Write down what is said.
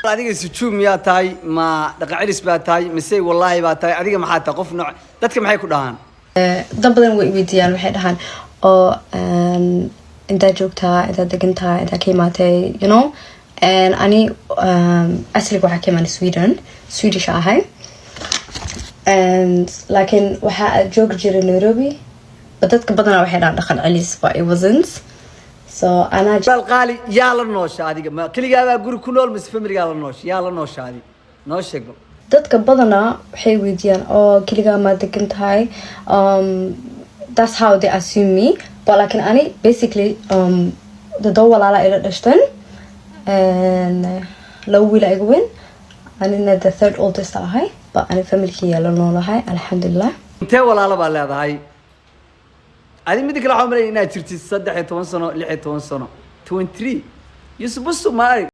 Adiga sujuub miyaa tahay, ma dhaqan celis baa tahay, mise wallaahi baa tahay? Adiga maxaa tahay? Qof nooc dadka maxay ku dhahaan? Dad badan way weydiiyaan, waxay dhahaan oo intaad joogtaa, intaad degan tahay, intaad ka imaatay. And ani asliga waxaa ka imaanay Sweden, Swedish ahay, and laakiin waxaa joogi jiray Nairobi, but dadka badanaa waxay dhahaan dhaqan celis, but it wasn't. So anaa Walaal qaali, yaa la noosha adiga? Ma keligaabaa guri ku nool mise familigaa la noosha? Yaa la noosha adi? Noo sheeg bal. Dadka badanaa waxay weydiiyaan oo keligaa maa degan tahay. That's how they assume me, but laakiin ani basically todoba walaala ila dhashteen and laba wiil iga weyn, anina the third oldest ahay, but ani familkii la noolahay, alxamdulilah. Intee walaalo baa leedahay adi? Midda kale, waxaa malaya inaad jirtid 13 sano, 16 sano, 23. You supposed to marry.